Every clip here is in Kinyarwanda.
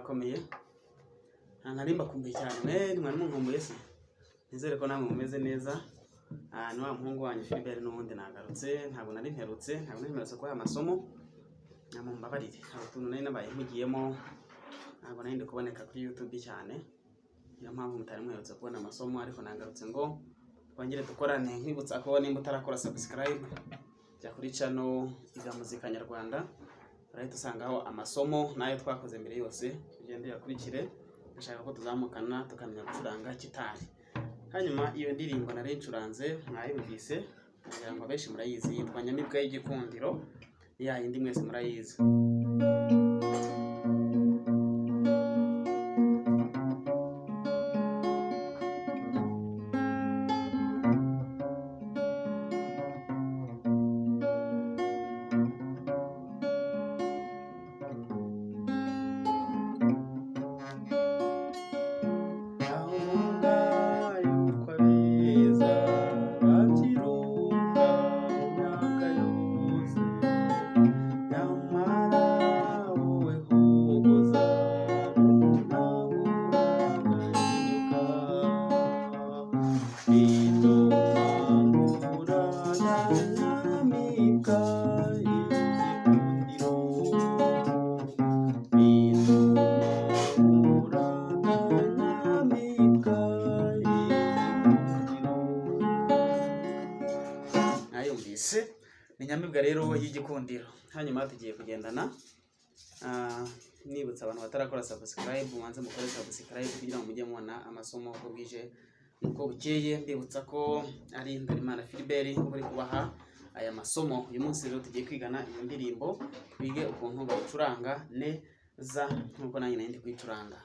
Murakomeye. Nari mbakumbuye cyane, mwari munkumbuye se? Nizere ko namwe mumeze neza. Ni wa muhungu wanyu Philbert n'ubundi nagarutse, ntabwo nari mperutse, kubaha amasomo. Mumbabarire, hari utuntu nari nabaye mpugiyemo, ntabwo nari ndi kuboneka kuri YouTube cyane. Niyo mpamvu mutari muherutse kubona amasomo, ariko nagarutse ngo twongere dukorane. Nkwibutsa ko nimba utarakora subscribe, jya kuri channel Iga Muzika Nyarwanda, urahita usangaho amasomo nayo twakoze mbere yose, ugende uyakurikire. Ndashaka ko tuzamukana tukamenya gucuranga gitari. Hanyuma iyo ndirimbo nari ncuranze mwayumvise, ngira ngo abenshi murayizi, yitwa Nyamibwa y'Igikundiro, ya yindi mwese murayizi. Mwayumvise, ni Nyamibwa rero y'Igikundiro. Hanyuma tugiye kugendana. Nibutsa abantu batarakora subscribe, mubanze mukore subscribe kugira ngo mujye mubona amasomo uko bwije uko bukeye. Mbibutsa ko ari Ndorimana Philbert uri kubaha aya masomo. Uyu munsi rero tugiye kwigana iyo ndirimbo, twige ukuntu bayicuranga neza nkuko nanjye nari ndi kuyicuranga.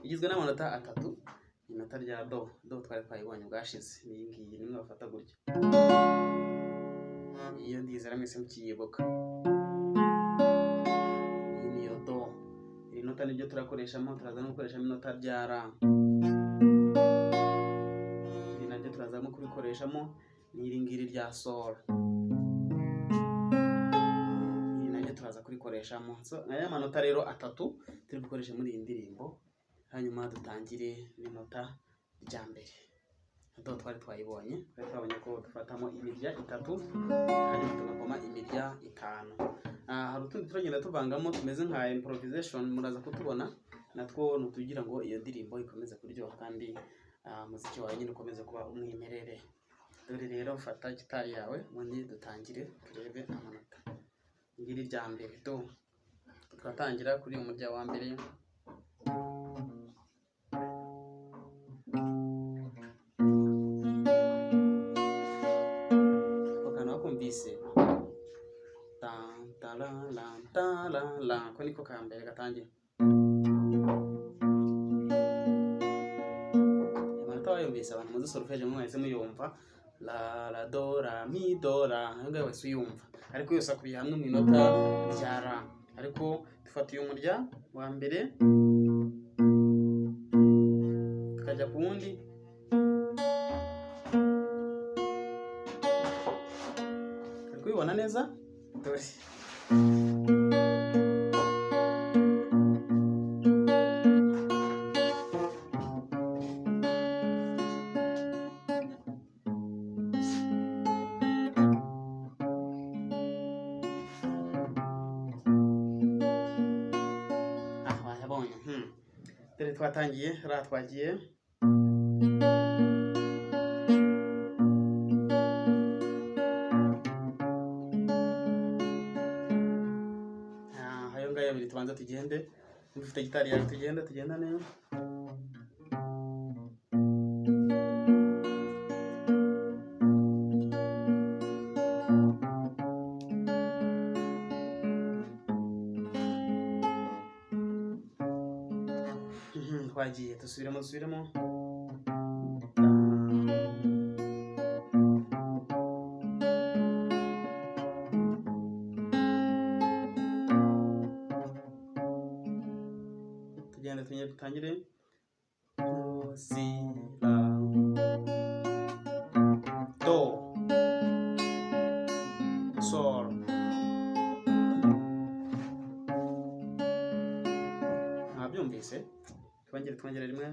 Igizwe n'amanota atatu. Inota rya do, do twari twayibonye bwashize, ni iyi ngiyi, nimwe bafata gutya. Iyo ndizera mwese mukiyibuka. Iyi niyo do. Iri nota niryo turakoreshamo, turaza no gukoreshamo inota rya ra. Iri naryo turaza no kurikoreshamo, ni iri ngiri rya sol. Iri naryo turaza kurikoreshamo. So aya manota rero atatu turi gukoresha muri iyi ndirimbo. Hanyuma dutangire n'inota rya mbere. Do twari twayibonye, twari twabonye ko dufatamo imirya itatu, hanyuma tugakoma imirya itanu. Hari utundi turagenda tuvangamo tumeze nka improvisation, muraza kutubona natwo nutugira ngo iyo ndirimbo ikomeze kuryoha kandi umuziki wawe nyine ukomeze kuba umwimerere. Dore rero fata gitari yawe ubundi dutangire turebe amanota. Ngiri rya mbere do, turatangira kuri uyu murya wa mbere. Ta la la ta la la, ko niko ka mbere gatangiye. Amanota wayumvise, abantu muzi solfège mwese muyumva, la la do ra mi do ra, ayo ngayo wese uyumva, ariko yose akubiye hamwe mu inota rya ra. Ariko dufata uyu murya wa mbere tukajya ku wundi, uri kubibona neza? Dore wayabonye. Dore twatangiye, ra twagiye. Ayo ngayo abiri tubanza tugende. Ufite gitari yawe tugende, tugendane. Twagiye, dusubiremo, dusubiremo. Tugende, dutangire. Do, si, la, do, sol. Twongere rimwe.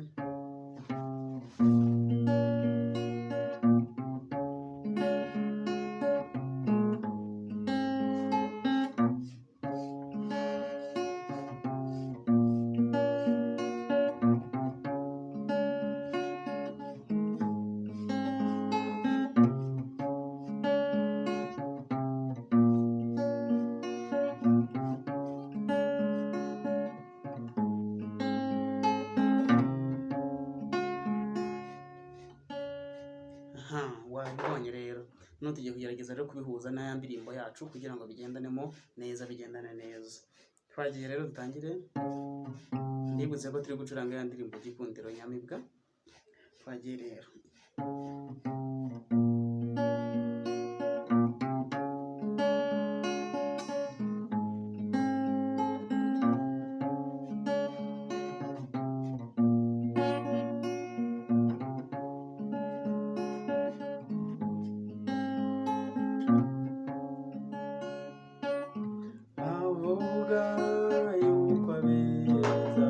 Wabibonye rero. None tugiye kugerageza rero kubihuza n'aya ndirimbo yacu kugira ngo bigendanemo neza, bigendane neza. Twagiye rero dutangire. Ndibutse ko turi gucuranga ya ndirimbo Gikundiro Nyamibwa. Twagiye rero. Avuga yuko abeza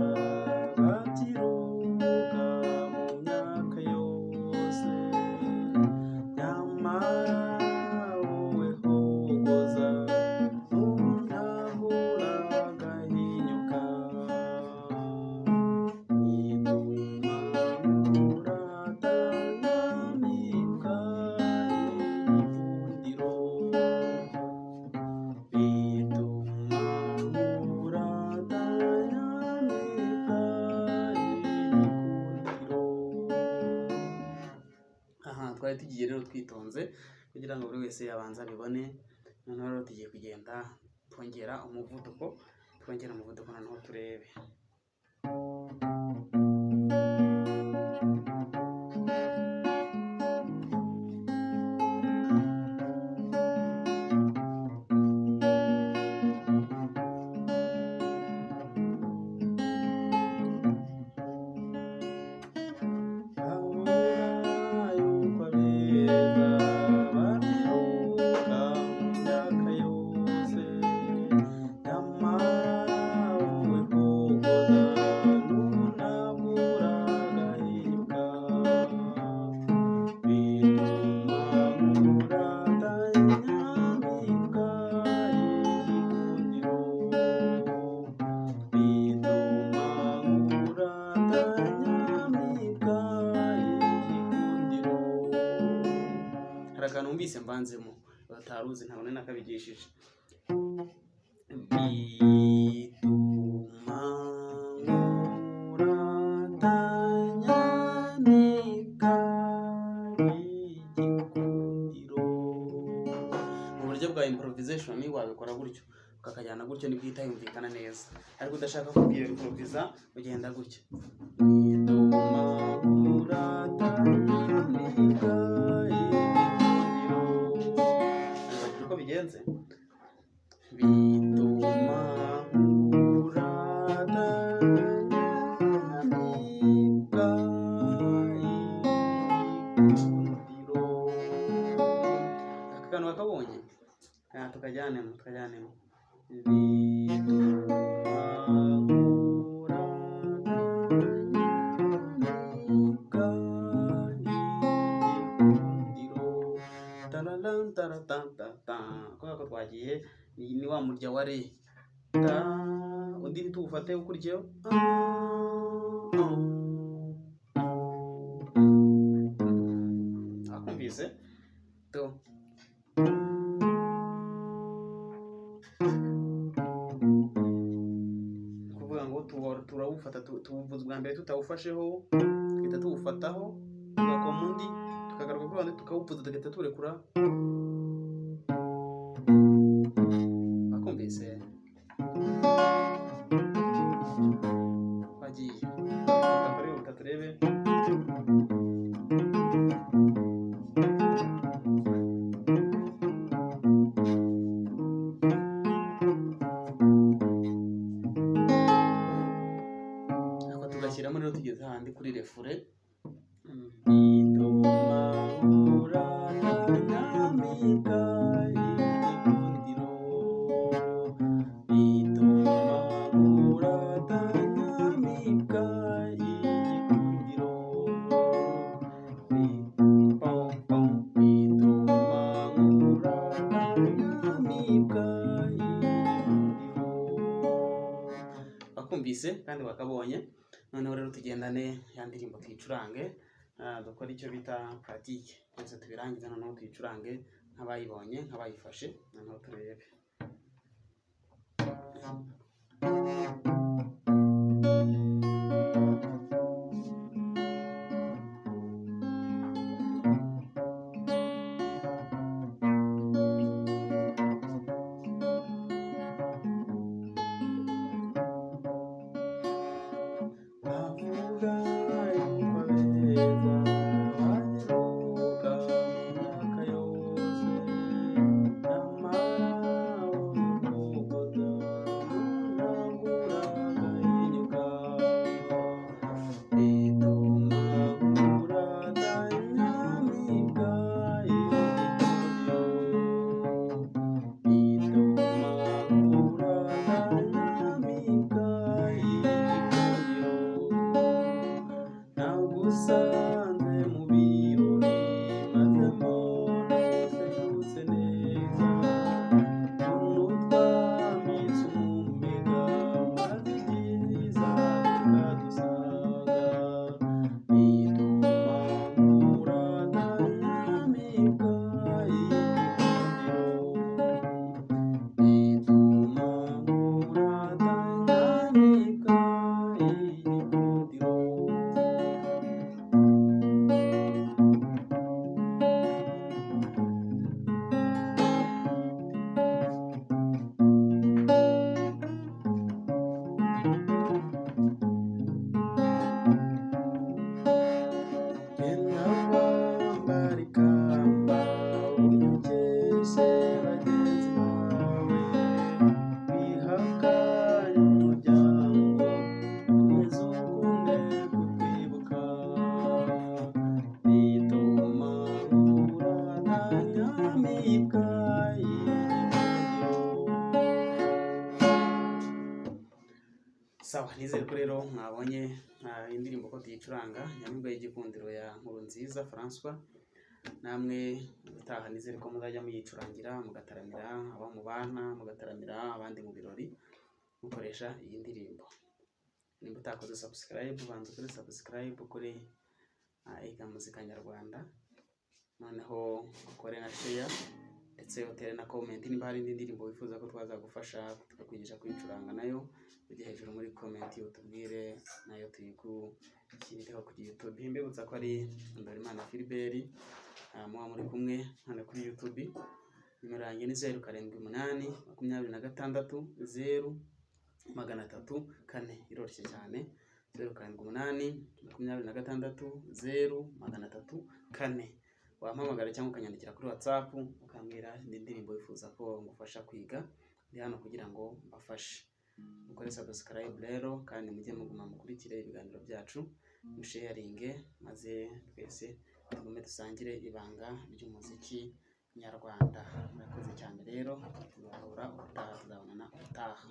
babyiruka mu myaka yose, nyamara wowe hogoza ntuntabura agahinyuka, nituma muratanamibwa igikundiro, bituma muratanamibwa igikundiro. Aha twari tugiye rero twitonze kugira ngo buri wese abanze abibone. Noneho rero tugiye kugenda twongera umuvuduko, noneho turebe. Avuga yuko abeza babyiruka mu myaka yose, nyamara wowe hogoza ntuntabura agahinyuka, bituma muratanyamibwa igikundiro, bituma muratanyamibwa igikundiro. Hari akantu numvise mvanzemo bataruzi, ntabwo nakabigishije. Bituma muratanyamibwa igikundiro. Mu buryo bwa improvisation wabikora gutyo, ukakajyana gutyo nibwo ihita yumvikana neza. Ariko udashaka kubwira improvisa ugenda gutya. Bituma muratanyamibwa igikundiro. Nibagije uko bigenze. Bituma muratanyamibwa igikundiro. Aka kantu wakabonye? Tukajyanemo. Bituma muratanyamibwa igikundiro. Tararam taratantata. Kubera ko twagiye ni wa murya wa re. Ta, undi ntituwufate ukurikiyeho. Akumvise? To. Kuvuga ngo turawufata, tuwuvuza ubwa mbere tutawufasheho, tugahita tuwufataho, tugakoma undi, tukagaruka kuri wa wundi tukawuvuza, tugahita tuwurekura. Akumvise? Twagiye. Fata kuri ubu turebe. Ako tugashyiramo rero tugeze hahandi kuri refure. Bituma muratanyamibwa igikundiro, bituma muratanyamibwa Nyamibwa y'igikundiro. Wakumvise kandi wakabonye. Noneho rero tugendane ya ndirimbo tuyicurange, dukore icyo bita pratique, byose tubirangize, noneho tuyicurange nk'abayibonye, nk'abayifashe, noneho turebe. Bavuga yuko abeza baheruka mu myaka yose, nyamara urukundo ntabwo uragahinyuka. Bituma nkurata Nyamibwa y'igikundiro, bituma nkurata Nyamibwa y'igikundiro. Nagusanze mu birori maze mbona userutse neza, none utwambitse umumega maze ibyiza bikadusaga. Bituma nkurata Nyamibwa y'igikundiro, bituma nkurata Nyamibwa y'igikundiro. Genda wambara ikamba unyukeshe bagenzi bawe, wihakanye umuryango komeza ukunde kutwibuka. Bituma nkurata Nyamibwa y'igikundiro. Sawa, nizere ko rero mwabonye indirimbo ko tuyicuranga, Nyamibwa y'igikundiro ya Nkurunziza Francois. Namwe ubutaha nizere ko muzajya muyicurangira, mugataramira abo mubana, mugataramira abandi mu birori, mukoresha iyi ndirimbo. Nimba utakoze subscribe, banza ukore subscribe kuri Iga Muzika Nyarwanda, noneho ukore na share ndetse utere na comment. Niba hari indi ndirimbo wifuza ko twazagufasha tukakwigisha kuyicuranga, nayo ujye hejuru muri comment utubwire, nayo tuyigushyirireho kuri YouTube. Mbibutsa ko ari Ndorimana Philbert muba muri kumwe hano kuri YouTube. Nimero yanjye ni 0782603004, iroroshye cyane, 0782260304. Wampamagara cyangwa ukanyandikira kuri WhatsApp ukambwira indi ndirimbo wifuza ko ngufasha kwiga. Ndi hano kugira ngo mbafashe. Mukore subscribe rero, kandi mujye muguma mukurikire ibiganiro byacu, musharinge, maze twese tugume dusangire ibanga ry'umuziki nyarwanda. Murakoze cyane rero, tuzahura ubutaha, tuzabonana ubutaha.